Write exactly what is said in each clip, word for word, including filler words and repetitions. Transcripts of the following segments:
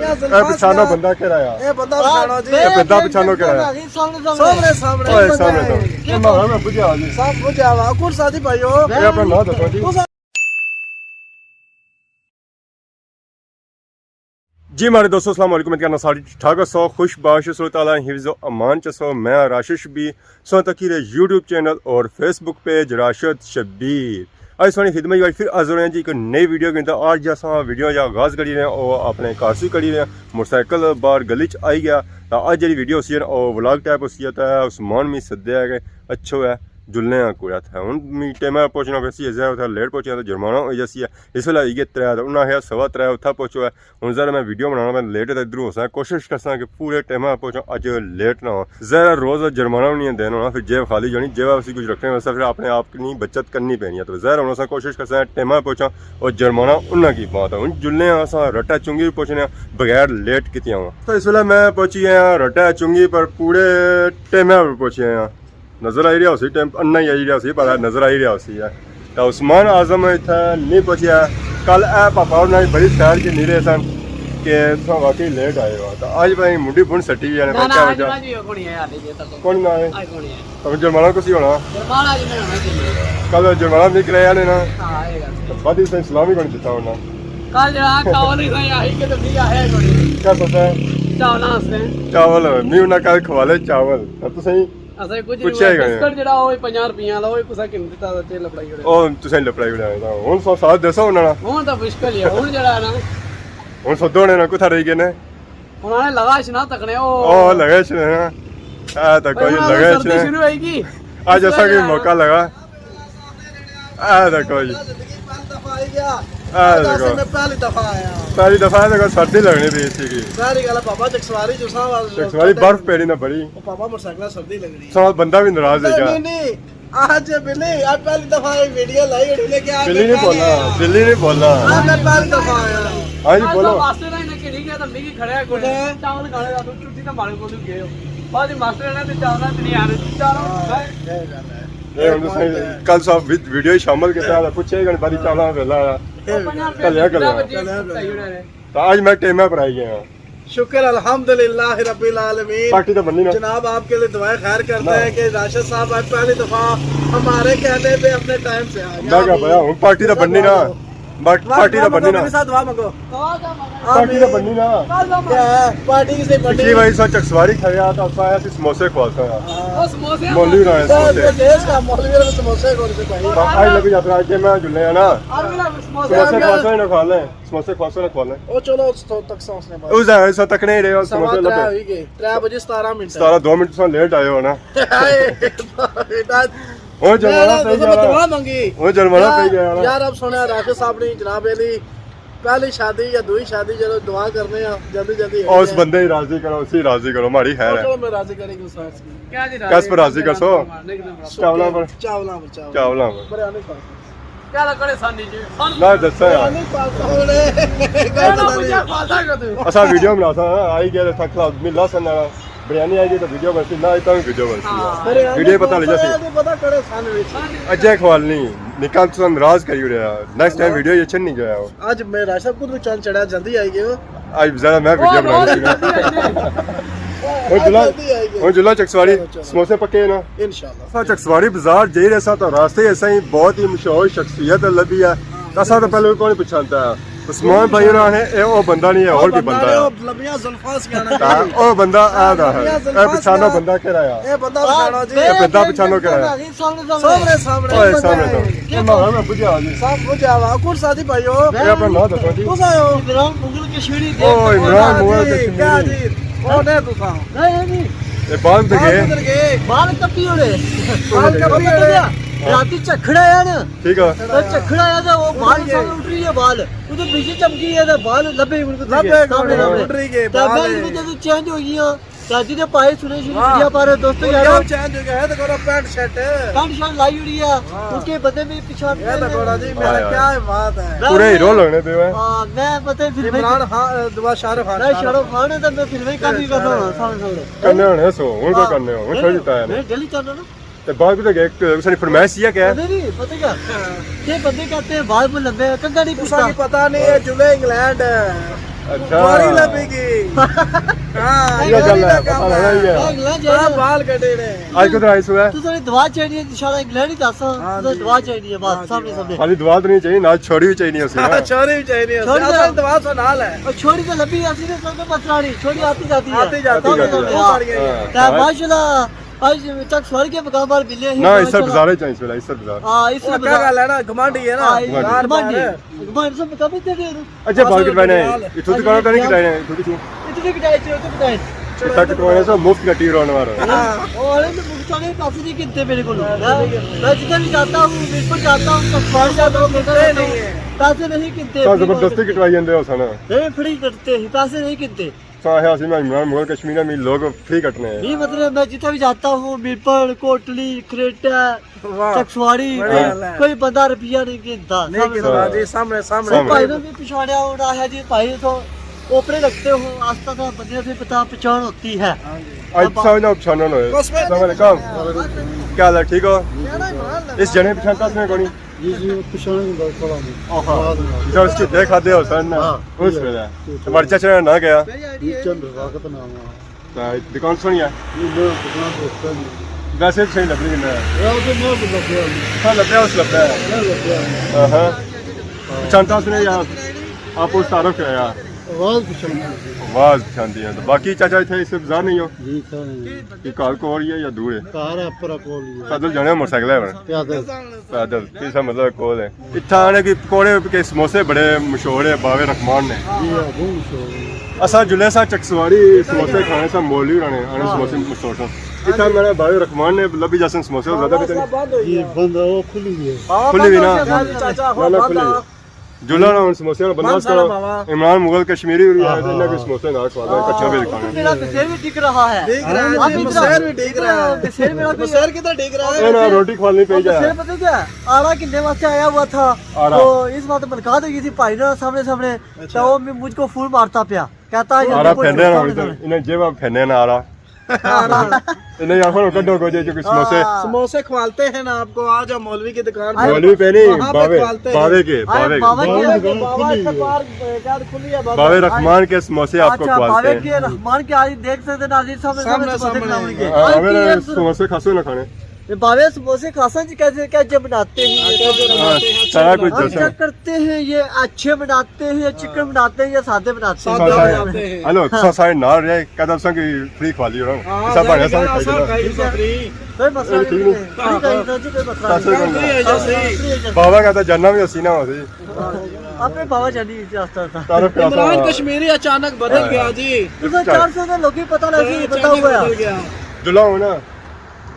اے پچھانو بندہ کیڑا آ؟ اے بندہ پچھانو جی۔ اے بندہ پچھانو کیڑا آ؟ سامنے، سامنے۔ سامنے، سامنے۔ اوئے، سامنے تو۔ کیا میں بجھا جی۔ سب بجھا وا۔ کون ساتھی بھائیو؟ اے اپنا ناں دسو جی۔ جی ماڑے دوستو، السلام علیکم۔ کیا حال سارے ٹھیک ٹھاک ہسو، خوش باش ہسو، اللہ تعالیٰ حفظ و امان چ ہسو۔ میں راشد شبیر، سو تکی رہے یوٹیوب چینل اور فیس بک پیج راشد شبیر۔ اج سوہنی خدمت وچ پھر حاضر ہوئے ہیں جی ایک نئی ویڈیو کے اندر۔ اج اساں ویڈیو دا آغاز کری رہے ہیں، او اپنے گھر سے کری رہے ہیں، موٹر سائیکل باہر گلی چ آئی گیا۔ تا اج جڑی ویڈیو ہوسی ہے نا، او ولاگ ٹائپ ہوسی ہے۔ تا عثمان می سدیا ہے کہ اچھو ہے، جلنے آں کوئی اتھے۔ ہن می ٹائم پہنچنا پیسی، ظاہر اتھے لیٹ پہنچیا تا جرمانہ ہوئی جاسی ہے۔ اس ویلے ہوئی گئے ترے، تے انہاں آخیا سوا ترے اتھا پہنچو ہے۔ ہن ذرا میں ویڈیو بنانا، میں لیٹ تے ادھروں ہوساں، کوشش کرساں کہ پورے ٹائم پہنچاں، اج لیٹ نہ ہو۔ ذرا روز جرمانہ بھی نہیں دینا ہونا، پھر جیب خالی جانی، جیب اسی کچھ رکھنے واسطے پھر اپنے آپ کی بچت کرنی پینی ہے۔ تو ذرا ہن اساں کوشش کرساں ٹائم پہنچاں اور جرمانہ انہاں کی بات ہے۔ ہن جلنے آں اساں رٹا چنگی پہنچنے آں، بغیر لیٹ کیتے آواں۔ تو اس ویلے میں پہنچی گیا ہاں رٹا چنگی پر پورے ٹائم پر پہنچی گیا ہاں۔ نظر آئی رہیا ہوسی، ٹائم انا ہی آئی رہیا ہوسی، پر نظر آئی رہیا ہوسی ہے۔ تا عثمان اعظم اتھا نہیں پہنچیا۔ کل اے پاپا ہوراں نی بڑی سیر کی نہیں رہے سن کہ تساں واقعی لیٹ آئے ہو۔ تا اج بھائی منڈی بن سٹی ہے، نہ، نہ، کیا اج وجہ؟ اج بھی کون ہے حالی جے تک۔ کون نہ ہے؟ اج کون ہے؟ تو جرمانہ کسی ہونا؟ جرمانہ اج میں ہونا چاہیے۔ کل جرمانہ نہیں کرایا نے نا؟ ہاں، یہ گل۔ تو بعد اس نے سلام ہی کون دیتا ہونا؟ کل جڑا کال ہی آئی کہ تو بھی آیا ہی کون ہے۔ کیا سوچا ہے؟ چاول ہستے۔ چاول، میں انہاں کل کھوالے چاول۔ اب تو صحیح۔ اساں کچھ نہیں، پچھیا ہی کوئی بسکٹ جڑا او پنجاہ روپیاں والا، او کسا کن دتا تے لپڑائی اڑے۔ او تساں لپڑائی اڑے۔ ہن سو ساتھ دسو انہاں نا۔ ہن تاں مشکل ہے، ہن جڑا ہے نا۔ ہن سدو نے نا، کتھا رہی گئے نے؟ انہاں نے لگا اچ نہ تکنے، او۔ او لگا اچ نا۔ اے تاں کوئی انہاں نے لگا اچ سردی نا۔ شروع ہوئی گی۔ اج اساں کی موقع لگا۔ اے دیکھو جی۔ زندگی پہلی دفعہ آئی گیا۔ اے دیکھو۔ میں پہلی دفعہ آیا۔ پہلی دفعہ ہے، دیکھو، سردی لگنی پئی سی کی۔ ظاہری گل ہے، بابا چکسواری جو ساں والا چکسواری برف پیڑی نہ بڑی۔ او بابا موٹر سائیکل سردی لگنی۔ سو بندہ بھی ناراض ہے نہیں، کیا؟ نہیں، نہیں۔ آج بلی، آج پہلی دفعہ یہ ویڈیو لائی، اڑی نے کیا بلی نہیں بولا، بلی نہیں بولا۔ آج میں پہلی دفعہ آیا۔ ہاں جی، بولو۔ ماسٹر نے کہنی گیا تو میری کھڑا ہے کوئی۔ چاول کھانے کا تو چھٹی تو مارے کو گئے ہو۔ بعد ماسٹر نے تو چاول نہیں آنے، چاول کھائے۔ اے ہن تساں کل صاحب وی-، ویڈیو شامل کیتا ہے، پچھے گن باری چالاں ویلا آیا۔ کلیا کلیا۔ تو اج میں ٹیمے پر آئی گیا ہاں۔ شکر الحمدللہ رب العالمین۔ پارٹی تو بننی نا۔ جناب آپ کے لیے دعائیں خیر کرتے ہیں کہ راشد صاحب آج پہلی دفعہ ہمارے کہنے پہ اپنے ٹائم سے آ گئے۔ میں کہا بھائی، ہن پارٹی تو بننی نا۔ بٹ پارٹی تو بننی نا۔ میرے ساتھ دعا مانگو۔ پارٹی تو بننی نا۔ کیا ہے؟ پارٹی کس نے بننی؟ پچھلی باری سا چکسواری کھڑیا تھا، اساں آیا سی سموسے کھواساں۔ ہاں۔ مولوی ہوراں نے سموسے۔ ٹیسٹ کا مولوی ہوراں نے سموسے کون سے بھائی؟ آج لگی جاتا ہے کہ میں جلے ہیں نا۔ سموسے کھواساں ہی نہ کھوا لیں۔ سموسے کھواساں نہ کھوا لیں۔ او چلو، اس تو تک سا اس نے بعد۔ اس دا ایسا تکنے ہی رہے، سموسے لبے۔ ترے ہوئی گئے، ترے بجے ستارہ منٹ۔ ستارہ، دو منٹ تساں لیٹ آئے ہو نا۔ ہائے، بیٹا۔ او جرمانہ پہ گیا۔ دعا مانگی۔ او جرمانہ پہ گیا نا۔ یار، اب سنیا راشد صاحب نے جناب علی پہلی شادی یا دوئی شادی، چلو دعا کرنے ہیں، جلدی جلدی ہو جائے۔ اس بندے ہی راضی کرو، اسی راضی کرو، ماڑی خیر ہے۔ چلو میں راضی کریں گے اس۔ کیا جی راضی؟ کس پر راضی کرسو؟ چاولاں پر۔ چاولاں پر، چاولاں پر۔ چاولاں پر۔ بریانی کھا۔ کیا لگڑے سانی جی؟ نہ دسا یار۔ بریانی کھا۔ اسا ویڈیو بناساں، آئی گیا تھا کلب ملا سنا۔ بریانی آئی گئی تو ویڈیو بنسی، نہ آئی تاں وی ویڈیو بنسی ہے۔ ہاں۔ ویڈیو پتہ لگا سی۔ پتہ کڑے سن وچ۔ اجے کھوالنی، نکال تساں ناراض کری اڑیا۔ نیکسٹ ٹائم ویڈیو یہ اچھا نہیں گیا ہو۔ اج میں راشد پور چند چڑھا، جلدی آئی گئے ہو۔ اج زیادہ میں ویڈیو بنانی سی نا۔ ہن جلا، جلدی آئی گئے۔ ہن جلا چکسواری، چلو، چلو۔ سموسے پکے نا۔ انشاءاللہ۔ اساں چکسواری بازار جائی رہے ساں تو راستے ایسا ہی بہت ہی مشہور شخصیت لبھی ہے۔ ہاں۔ اساں تو پہلے کوئی نہیں پچھانتا ہے۔ عثمان بھائی ہوراں نے، اے او بندہ نہیں ہے، اور بھی بندہ ہے۔ لمبیاں زلفاں سی آنا۔ ہاں، او بندہ آ دا ہے۔ اے پچھانو بندہ کہڑا ہے؟ اے بندہ پچھانو جی۔ اے بندہ پچھانو کہڑا ہے؟ سامنے، سامنے۔ اوئے، سامنے تو۔ اے ماڑا میں بجھا جی۔ سب بجھا وا۔ کون ساتھی بھائی ہو؟ اے اپنا نام دسو جی۔ تساں ہو؟ عمران مغل کشمیری۔ او عمران مغل کشمیری۔ کیا جی؟ کون ہے تساں؟ نہیں، نہیں۔ اے بال تے گئے۔ بال کپی ہونے۔ بال کپی ہونے۔ راتی جھکھڑ آیا نا۔ ٹھیک ہے۔ تے جھکھڑ آیا تے او بال سامنے اٹھ رہی ہے بال۔ ادھر پیچھے چمکی ہے تے بال لبے ہی ان کو لبے سامنے کون؟ سامنے۔ اٹھ رہی ہے تے بال۔ میں بھی جدوں چینج ہوئی ہاں۔ شادی دے پائے سنے شروع واہ۔ کیا پا رہے دوستو یارو۔ چینج ہو گیا ہے تے کرو پینٹ شرٹ۔ پینٹ شرٹ لائی ہوئی ہے۔ واہ۔ کیونکہ بندے میں پچھان یہ تو بڑا جی، میرا کیا بات ہے۔ پورے ہیرو لگنے پے ہوئے۔ ہاں، میں پتہ ہے فلمیں عمران خان، دعا شاہ رخ خان۔ میں شاہ رخ خان ہے تے میں فلمیں کم ہی کرنا ہاں، سامنے سامنے۔ کرنے ہونے سو، ہن تو کرنے ہو، ہن چھوڑ دیتا ہے نا۔ میں ڈیلی کرنا نا۔ تے بعد بھی تو گئے، ساری فرمائش سی ہے کیا؟ پتہ نہیں، پتہ کیا؟ یہ بندے کہتے ہیں بال بول لمبے ہیں، کنگا نہیں پوچھتا۔ تساں کی پتہ نہیں ہے، جلے انگلینڈ ہے۔ اچھا۔ گوری لبھی گئی۔ ہاں، یہ گل ہے، پتہ لگا یہ۔ ہاں، بال کٹے نے۔ اج کدھر آئے سو ہے؟ تساں دعا چاہیے، انشاءاللہ انگلینڈ ہی دساں۔ ہاں تساں جی۔ دعا چاہیے، بس، سامنے سامنے۔ خالی دعا تو نہیں چاہیے، نال چھوڑی بھی چاہیے اسی نا۔ چھوڑی تو لبھی اسی نے، سب کو مسئلہ نہیں۔ چھوڑی آتی جاتی ہے۔ آتی جاتی ہے۔ ہاں۔ تے ماشاءاللہ، اج چک سواری کے مقام پر ملے ہیں۔ نہ، اس بازار چاہیے، اس ویلے، اس بازار۔ ہاں، اس بازار۔ گل ہے نا، گمانڈی ہے نا۔ ہاں، گمانڈی۔ گمانڈی سے مقام ہی تیرے۔ اچھا، بال کٹوانے آئے۔ اتھوں دکان پہ نہیں کٹائے، اتھوں کٹائے۔ اتھوں کٹائے، اتھوں کٹائے۔ اتھا کٹوانے سا مفت کٹی رہنے والا۔ ہاں۔ اور مفت والے پیسے نہیں گنتے میرے کو۔ میں جدھر بھی جاتا ہوں، میرپور جاتا ہوں، کسوار جاتا ہوں، پیسے نہیں گنتے۔ زبردستی کٹوائی جاندے ہو سن۔ نہیں، فری کٹتے ہیں، پیسے نہیں گنتے۔ سا ہے اسی میں عمران مغل کشمیر میں لوگ فری کٹنے ہیں۔ نہیں، مطلب، میں جتھا بھی جاتا ہوں، میرپور، کوٹلی، کریٹا، واہ۔ چکسواری، بڑی گل ہے۔ کوئی بندہ روپیہ نہیں گنتا۔ نہیں گنتا جی، سامنے، سامنے۔ بھائی نے بھی پچھاڑیا ہونا ہے جی، بھائی تو اوپرے لگتے ہو، آستہ آستہ بندے سے پتا پہچان ہوتی ہے۔ ہاں جی۔ اچھا، نا پچھانا ہوئے۔ السلام علیکم۔ کیا حال ہے، ٹھیک ہو؟ اس جنے پچھانتا اس نے کونی؟ جی، جی، پچھان نہیں، بس تھوڑا نہیں۔ آہا۔ آواز نہیں آتی۔ جب اس کی دیکھا دے ہو سر نا، ہاں۔ اس ویلے۔ ہمارے چچا نا گیا۔ جی، چند رفاقت نام ہے۔ تے دکان سنی ہے؟ یہ میں دکان تو اس طرح نہیں۔ ویسے تو صحیح لبھی نہیں۔ ویسے میں بھی لبھیا نہیں۔ ہاں، لبھیا اس لبھیا ہے۔ میں لبھیا نہیں۔ ہاں، ہاں۔ پچھانتا اس نے یا آپ اس تعارف کرایا؟ آواز پچھانتی ہے۔ آواز پچھانتی ہے۔ تو باقی چاچا اتھے اس سے بازار نہیں ہو؟ جی، اتھا نہیں۔ یہ گھر کول ہی ہے یا دور ہے؟ گھر ہے، اپر کول ہی ہے۔ پیدل جانے ہو موٹر سائیکل ہے؟ پیدل۔ پیدل، کسا مطلب کول ہے۔ اتھا آنے کی پکوڑے کے سموسے بڑے مشہور ہے، باوے رحمان نے۔ جی ہاں، بہت مشہور ہے۔ اساں جلے سا چکسواری سموسے کھانے سا، مولوی رانے آنے سموسے مشہور سن۔ اتھا میرا باوے رحمان نے لبھی جاسن سموسے زیادہ بہتر۔ جی، بند ہے، وہ کھلی ہوئی ہے۔ کھلی ہوئی نا؟ نہ، نہ، کھلی ہوئی۔ جلو نا ہن سموسے والا بندوبست کرو۔ عمران مغل کشمیری ہوری آئے تے انہاں کو سموسے نال کھوا دے، کچھا بھی کھانا۔ میرا بصیر بھی ڈگ رہا ہے۔ ڈگ رہا ہے جی، بصیر بھی ڈگ رہا ہے۔ بصیر میرا بھی بصیر کدھر ڈگ رہا ہے؟ اے نا، روٹی کھوالنی پئی جائے۔ بصیر پتہ کیا؟ آڑا گھننے واسطے آیا ہوا تھا۔ آڑا۔ تو اس وقت ملاقات ہوئی تھی بھائی نال سامنے سامنے۔ اچھا۔ تو وہ مجھ کو فون مارتا پیا۔ کہتا ہے، آڑا پھیرنے نا، انہیں جیب پھیرنے نا آڑا۔ نہیں، آخر کڈو کو جے کوئی سموسے۔ ہاں۔ سموسے کھوالتے ہیں نا آپ کو، آ جاؤ مولوی کی دکان پر۔ مولوی پہ نہیں، وہاں پہ باوے، کھوالتے ہیں۔ باوے کے، ارے باوے کے۔ باوے کے، باوے کے، باوے کے، باوے کے۔ باوے رحمان کے سموسے آپ کو اچھا، کھوالتے باوے ہیں۔ کے رحمان کے آج دیکھ سکتے ہیں ناظرین، سامنے، سامنے، سامنے سموسے سامنے۔ کھاویں گے۔ ہاں، آج ہمیں کی سموسے کھاسو نہ کھانے۔ یہ باوے سموسے کھاساں جی، کیسے، کیا جب بناتے ہیں یہ؟ ہاں، سارا کچھ اور دسو۔ کیا کرتے ہیں یہ، اچھے بناتے ہیں، چکن بناتے ہیں یا سادے بناتے ہیں؟ سادے بناتے ہیں۔ ہلو، سا سارے نال رہے، کدھر سا کی فری کھوا لی ہونا۔ ہاں، سا بڑا سا کھائی سا۔ کوئی مسئلہ نہیں ہے۔ ٹھیک ہے، جی، کوئی مسئلہ نہیں۔ بابا کا تو جاننا بھی اسی نہ ہو سی۔ آپ نے بابا جانی اس راستے تھا۔ تعارف کرا سا۔ عمران کشمیری اچانک بدل گیا جی۔ تساں چار سو دے لوکی پتہ لگ سی، پتہ ہوا۔ بدل گیا۔ دلہا ہونا۔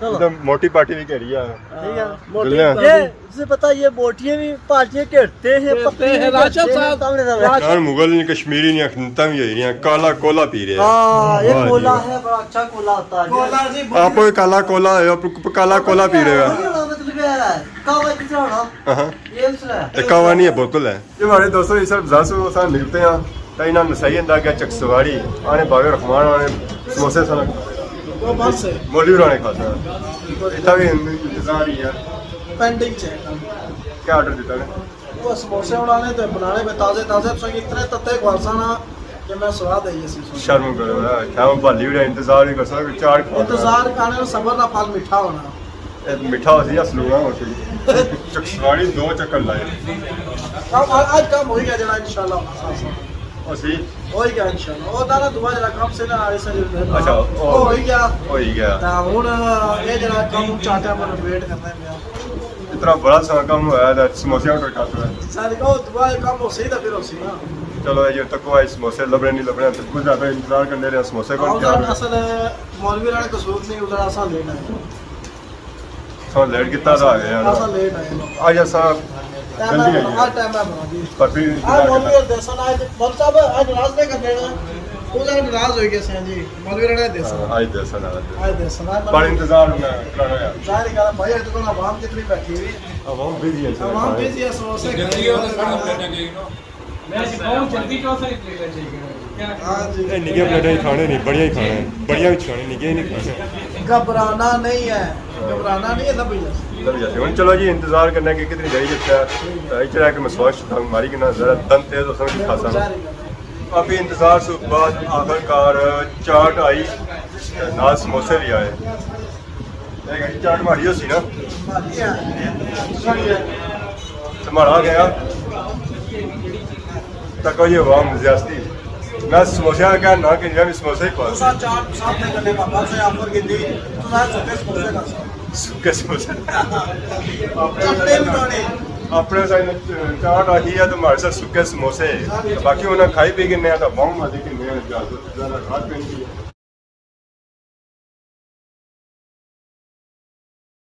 چلو۔ ادھر موٹی پارٹی بھی کہہ رہی ہے۔ ٹھیک ہے۔ موٹی دلہا۔ پارٹی۔ یہ تساں پتہ یہ موٹیاں بھی پارٹیاں گھیرتے ہیں، گھیرتے پکڑتے ہیں، ہیں، راشد صاحب، سامنے سامنے۔ راشد۔ یار مغل نے کشمیری نہیں اخنتا بھی ہوئی رہی ہیں، کالا کولا پی رہے ہیں۔ ہاں، یہ واہ جی کولا واہ۔ ہے، بڑا اچھا کولا ہوتا ہے۔ کولا جی، آپ کو کالا کولا ہے، آپ کو کالا کولا پی رہے ہیں۔ مطلب ہے، کالا کس طرح ہونا؟ ہاں۔ یہ اس طرح ہے۔ تے کاوا نہیں ہے، بوتل ہے۔ یہ ہمارے دوستو، یہ سب زاسو اساں نکلتے ہیں۔ تے انہاں نسائی اندا کیا چکسواری، آنے باوے رحمان آنے سموسے سن۔ وہ بس ہے۔ مولی رانے کھاتا۔ اتنا بھی انتظار ہی ہے۔ پینڈنگ چیک۔ کیا آرڈر دیتا نے؟ وہ سموسے بنانے تے بنانے پہ تازے تازے، تساں کی اتنے تتے کھواساں نا کہ میں سواد آئی اسی سموسے۔ شرم کرو یار، کیا بھالی وڑا انتظار ہی کرسا، کوئی چاڑ کھا۔ انتظار کھانے میں صبر دا پھل میٹھا ہونا۔ اے میٹھا ہوسی یا سلونا ہوسی؟ چکسواری دو چکر لائے۔ کم، اج کم ہوئی گیا جڑا انشاءاللہ ہونا سا۔ ہوسی؟ ہوئی گیا انشاءاللہ۔ او دادا دعا جڑا کم سے نہ آئے سا جو اچھا، او او ہوئی گیا۔ ہوئی گیا۔ تا ہن اے جڑا کم چاٹا پر ویٹ کرنا پیا۔ اتنا بڑا سا کم ہویا تے سموسے آرڈر کر دو۔ ساری او دعا کم ہوسی تے پھر ہوسی نا۔ چلو اے جو تکو آئے سموسے لبنے نہیں لبنے، تے کچھ زیادہ انتظار کرنے رہے سموسے کو۔ اصل مولوی رانے قصور نہیں، ادھر اساں لیٹ آئے۔ سو لیٹ کیتا تھا آ گیا نا۔ اساں لیٹ آئے نا۔ آج اساں ٹائم جلدی ہے، آئی آج ٹائم ہے بنا جی۔ پر پھر آج انتظار مولوی کرنا۔ دیسن آج مولوی صاحب آج ناراض نہیں کرنے نا۔ وہ ذرا ناراض ہوئی گئے سن جی۔ مولوی رہنا دیسن۔ ہاں، آج دیسن آ رہا ہے۔ آج دیسن آج پر مولوی انتظار ہونا کرانا ہے۔ ظاہر ہے بھائی، اتنا عوام کتنی بیٹھی ہوئی۔ عوام بزی ہے سر۔ عوام بزی ہے، سموسے کھانے۔ میں بہت جلدی چاہ ساری پلیٹاں چاہیے۔ ہاں جی۔ اے نگیاں پلیٹاں ہی کھانے نہیں، بڑیاں ہی کھانے، بڑیاں وچ کھانے، نگیاں ہی نہیں کھانے۔ گھبرانا نہیں ہے، گھبرانا نہیں ہے، لبھی جاسی۔ لبھی جاسی۔ ہن چلو جی، انتظار کرنا کہ کتنی دیر جاتا ہے۔ تے اتھے رہ کے مسواش ماری کے نا ذرا دم تیز ہو سن کھاسا نا۔ کافی انتظار سے بعد آخر کار چاٹ آئی، نال سموسے بھی آئے۔ ایک چاٹ ماری ہوسی نا؟ تمہارا گیا؟ تکو یہ عوام زیاستی۔ میں سموسے کا کہنا کہ میں بھی سموسے ہی کھاؤں۔ تساں چاٹ سامنے کنے بابا سے آفر کی تھی، تساں سکے سموسے کا ساتھ۔ سکے سموسے۔ اپنے چٹے بنانے۔ اپنے سائیں چاٹ آئی ہے تو ہمارے ساتھ سکے سموسے۔ باقی انہیں کھائی پی کے نیا تو بہت مزے کے نیا اجازت۔ زیادہ کھا پی نہیں۔